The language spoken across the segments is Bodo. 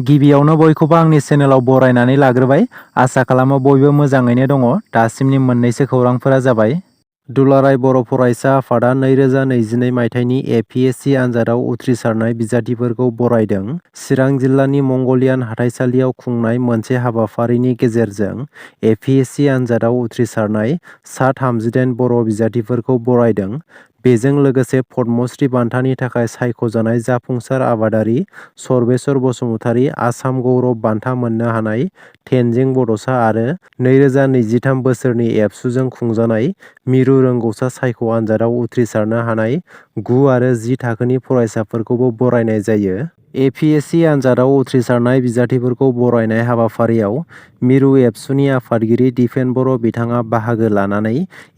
गिबियावनो बयखौबो आंनि चेनेलाव बरायनानै लाग्रोबाय। आसा खालामो बयबो मोजाङैनो दङ। दासिमनि मोननैसो खौरांफोरा जाबाय। दुलाराय बर' फरायसा आफादा 2022 मायथाइनि एपीएससी आनजादाव उथ्रिसारनाय बिजाथिफोरखौ बरायदों। चिरां जिल्लानि मंगलियान हाथाइसालियाव खुंनाय मोनसे हाबाफारिनि गेजेरजों एपीएससी आनजादाव उथ्रिसारनाय सा 38 बर' बिजाथिफोरखौ बरायदों। बेजों लोगोसे पद्मश्री बान्थानि थाखाय सायख'जानाय जाफुंसार आबादारि सर्बेश्वर बसुमतारी, आसाम गौरब बान्था मोननो हानाय तेनजिं बड'सा आरो 2023 बोसोरनि एबसुजों खुंजानाय मिरु रोंग'सा सायख' आनजादाव उथ्रिसारनो हानाय 9 आरो 10 थाखोनि फरायसाफोरखौबो बरायनाय जायो। एपीएससी आनजादाव उथ्रिसारनाय बिजाथिफोरखौ बरायनाय हाबाफारियाव मिरु एबसुनि आफादगिरि दिपेन बर' बिथाङा बाहागो लानानै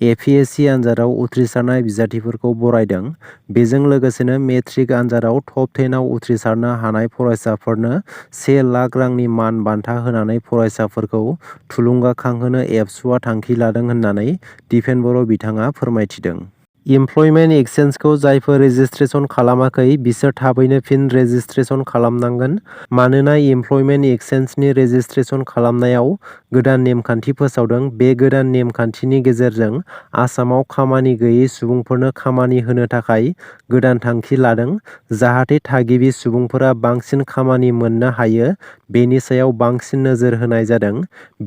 एपीएससी आनजादाव उथ्रिसारनाय बिजाथिफोरखौ बरायदों। बेजों लोगोसेनो मेट्रिक आनजादाव टप 10 आव उथ्रिसारनो हानाय फरायसाफोरनो 1 लाख रांनि मान बान्था होनानै फरायसाफोरखौ थुलुंगाखांहोनो एबसुआ थांखि लादों होननानै दिपेन बर' बिथाङा फोरमायथिदों। इमप्लयमेन्ट एक्सचेन्जखौ जायफोर रेजिस्ट्रेसन खालामाखै बिसोर थाबैनो फिन रेजिस्ट्रेसन खालामनांगोन। मानोना इमप्लयमेन्ट एक्सचेन्जनि रेजिस्ट्रेसन खालामनायाव गोदान नेमखान्थि फोसावदों। बे गोदान नेमखान्थिनि गेजेरजों आसामाव खामानि गैयै सुबुंफोरनो खामानि होनो थाखाय गोदान थांखि लादों। जाहाथे थागिबि सुबुंफोरा बांसिन खामानि मोननो हायो बेनि सायाव बांसिन नोजोर होनाय जादों।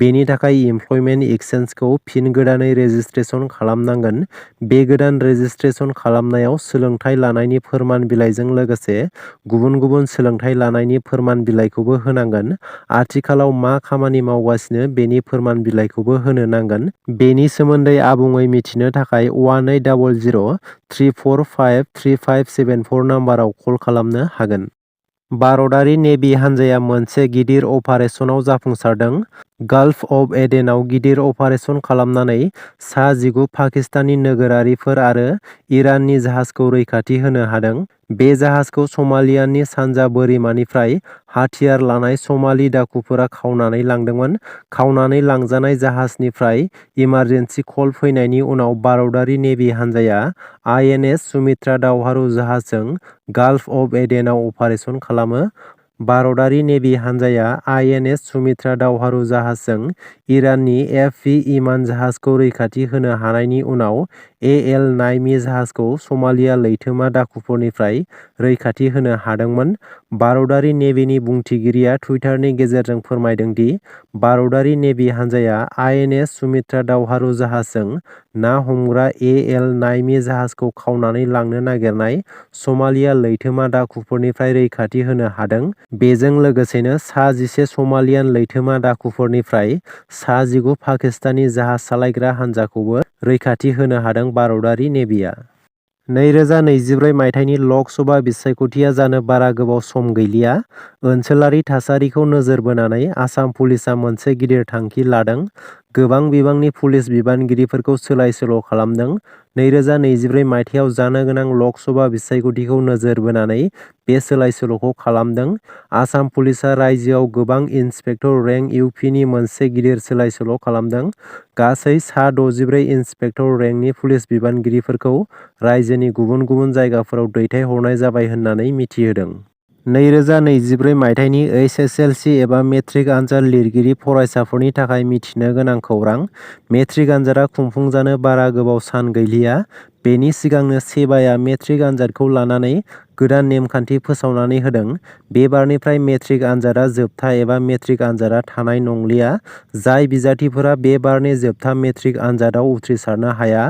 बेनि थाखाय इमप्लयमेन्ट एक्सचेन्जखौ फिन गोदानै रेजिस्ट्रेसन खालामनांगोन। बे गोदान रेजिस्ट्रेसन खालामनायाव सोलोंथाइ लानायनि फोरमान बिलाइजों लोगोसे गुबुन गुबुन सोलोंथाइ लानायनि फोरमान बिलाइखौबो होनांगोन। आथिखालाव मा खामानि मावगासिनो बेनि फोरमान बिलाइखौबो होनो नांगोन। बेनि सोमोन्दै आबुङै मिथिनो थाखाय 1800-345-3574 नाम्बाराव कल खालामनो हागोन। भारतारि नेभि हानजाया मोनसे गिदिर अपारेसनाव जाफुंसारदों। गाल्फ अफ एडेनआव गिदिर अपारेसन खालामनानै सा 19 पाकिस्तानी नोगोरारिफोर आरो इराननि जाहाजखौ रैखाथि होनो हादों। बे जाहाजखौ समालियानि सानजा बोरिमानिफ्राय हाथियार लानाय समालि डाकुफोरा खावनानै लांदोंमोन। खावनानै लांजानाय जाहाजनिफ्राय इमारजेन्सि कल फैनायनि उनाव भारतारि नेभि हानजाया INS Sumitra Dawharu जाहाजजों गाल्फ of एडेनआव operation खालामो। भारतारि नेभि हानजाया आइएनएस सुमित्रा दावहारु जाहाजजों इराननि एफ-बी इमान जाहाजखौ रैखाथि होनो हानायनि उनाव एएल नाइमी जाहाजखौ समालिया लैथोमा डाकुफोरनिफ्राय रैखाथि होनो हादोंमोन। भारतारि नेभिनि बुंथिगिरिया टुइटारनि गेजेरजों फोरमायदों दि भारतारि नेभि हानजाया आइएनएस सुमित्रा दावहारु जाहाजजों ना हमग्रा एएल नाइमी जाहाजखौ खावनानै लांनो नागिरनाय समालिया लैथोमा डाकुफोरनिफ्राय रैखाथि होनो हादों। बेजों लोगोसेनो सा 11 समालियान लैथोमा डाकुफोरनिफ्राय सा 19 पाकिस्तानी जाहाज सालायग्रा हानजाखौबो रैखाथि होनो हादों। भारतारि नेभिआ 2024 मायथाइनि लक सभा बिसायख'थिया जानो बारा गोबाव सम गैलिया। ओनसोलारि थासारिखौ नोजोर बोनानै आसाम पुलिसआ मोनसे गिदिर थांखि लादों। गोबां बिबांनि पुलिस बिबानगिरिफोरखौ सोलाय-सोल' खालामदों। 2024 मायथाइयाव जानो गोनां लक सभा बिसायख'थिखौ नोजोर बोनानै बे सोलाय-सोल'खौ खालामदों। आसाम पुलिसआ रायजोआव गोबां इन्सपेक्टर रेंक इउपिनि मोनसे गिदिर सोलाय-सोल' खालामदों। गासै सा 64 इन्सपेक्टर रेंकनि पुलिस बिबानगिरिफोरखौ रायजोनि गुबुन गुबुन जायगाफोराव दैथायहरनाय जाबाय होननानै मिथिहोदों। 2024 मायथाइनि HSLC एबा मेट्रिक आनजाद लिरगिरि फरायसाफोरनि थाखाय मिथिनो गोनां खौरां। मेट्रिक आनजादा खुंफुंजानो बारा गोबाव सान गैलिया। बेनि सिगांनो सेबाया मेट्रिक आनजादखौ लानानै गोदान नेमखान्थि फोसावनानै होदों। बे बारनिफ्राय मेट्रिक आनजादा जोबथा एबा मेट्रिक आनजादा थानाय नंलिया। जाय बिजाथिफोरा बे बारनि जोबथा मेट्रिक आनजादाव उथ्रिसारनो हाया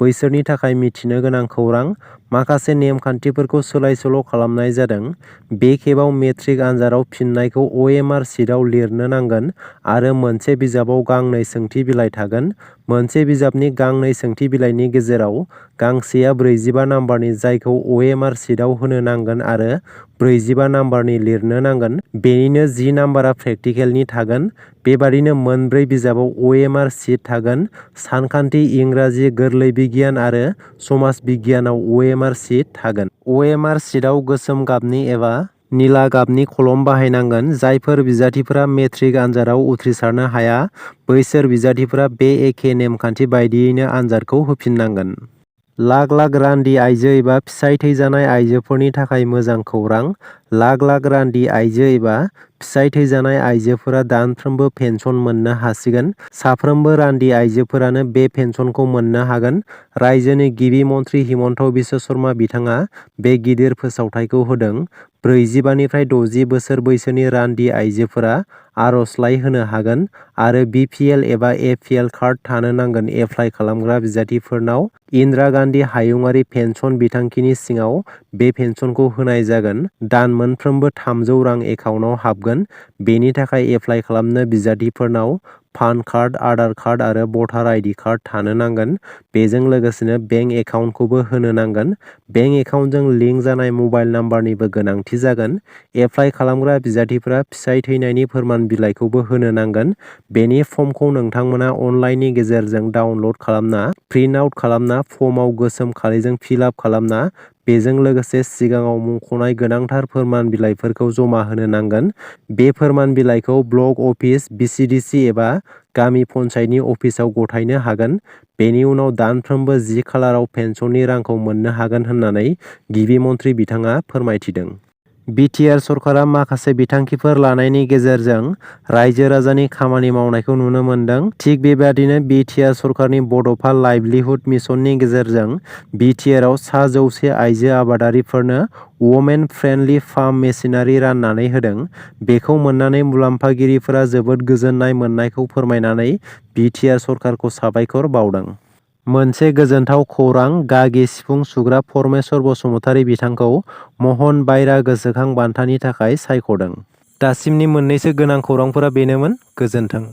बैसोरनि थाखाय मिथिनो गोनां खौरां। माखासे नेमखान्थिफोरखौ सोलाय-सोल' खालामनाय जादों। बे खेबाव मेट्रिक आनजादाव फिननायखौ OMR सिटआव लिरनो नांगोन आरो मोनसे बिजाबाव गांनै सोंथि बिलाइ थागोन। मोनसे बिजाबनि गांनै सोंथि बिलाइनि गेजेराव गांसेया 45 नाम्बारनि जायखौ OMR सिटआव होनो नांगोन आरो 45 नाम्बारनि लिरनो नांगोन। बेनिनो 10 नाम्बारा प्रेक्टिकेलनि थागोन। बेबादिनो मोनब्रै बिजाबाव OMR सिट थागोन। सानखान्थि, इंराजि, गोरलै बिगियान आरो समाज बिगियानाव OMR सिट थागोन। OMR सिटआव गोसोम गाबनि एबा निला गाबनि कलम बाहायनांगोन। जायफोर बिजाथिफोरा मेट्रिक आनजादाव उथ्रिसारनो हाया बैसोर बिजाथिफोरा बे एखे नेमखान्थि बायदियैनो आनजादखौ होफिननांगोन। लाख लाख रान्दि आइजो एबा फिसाय थैजानाय आइजोफोरनि थाखाय मोजां खौरां। लाख लाख रान्दि आइजो एबा फिसाय थैजानाय आइजोफोरा दानफ्रोमबो पेन्सन मोननो हासिगोन। साफ्रोमबो रान्दि आइजोफोरानो बे पेन्सनखौ मोननो हागोन। रायजोनि गिबि मन्थ्रि हिमन्त बिश्व शर्मा बिथाङा बे गिदिर फोसावथायखौ होदों। 45 निफ्राय 60 बोसोर बैसोनि रान्दि आइजोफोरा आर'जलाइ होनो हागोन आरो BPL एबा APL कार्ड थानो नांगोन। एप्लाइ खालामग्रा बिजाथिफोरनाव इन्दिरा गान्धी हायुंआरि पेन्सन बिथांखिनि सिङाव बे पेन्सनखौ होनाय जागोन। दान मोनफ्रोमबो 300 रां एकाउन्टआव हाबगोन। बेनि थाखाय एप्लाइ खालामनो बिजाथिफोरनाव पान कार्ड, आधार कार्ड आरो भटार ID कार्ड थानो नांगोन। बेजों लोगोसेनो बेंक एकाउन्टखौबो होनो नांगोन। बेंक एकाउन्टजों लिंक जानाय मबाइल नाम्बारनिबो गोनांथि जागोन। एप्लाइ खालामग्रा बिजाथिफोरा फिसाय थैनायनि फोरमान बिलाइखौबो होनो नांगोन। बेनि फर्मखौ नोंथांमोना अनलाइननि गेजेरजों डाउनलड खालामना प्रिन्ट आउट खालामना फर्मआव गोसोम खालिजों फिल आप खालामना बेजों लोगोसे सिगाङाव मुंख'नाय गोनांथार फोरमान बिलाइफोरखौ जमा होनो नांगोन। बे फोरमान बिलाइखौ ब्लक अफिस, BCDC एबा गामि पन्चायतनि अफिसाव गथायनो हागोन। बेनि उनाव दानफ्रोमबो 10 खालाराव पेन्सननि रांखौ मोननो हागोन होननानै गिबि मन्थ्रि बिथाङा फोरमायथिदों। BTR सरकारा माखासे बिथांखिफोर लानायनि गेजेरजों रायजो राजानि खामानि मावनायखौ नुनो मोनदों। थिग बेबादिनो BTR सरकारनि बड'फा लाइभलिहुड मिशननि गेजेरजों BTRआव 100 आइजो आबादारिफोरनो वमेन फ्रेन्डलि फार्म मेसिनारि राननानै होदों। बेखौ मोननानै मुलाम्फागिरिफोरा जोबोद गोजोननाय मोननायखौ फोरमायनानै BTR सरकारखौ साबायखर बावदों। मोनसे गोजोनथाव खौरां गागि सिफुं सुग्रा परमेश्वर बसुमतारी बिथांखौ महन बायरा गोसोखां बान्थानि थाखाय सायख'दों। दासिमनि मोननैसो गोनां खौरांफोरा बेनोमोन। गोजोन्थों।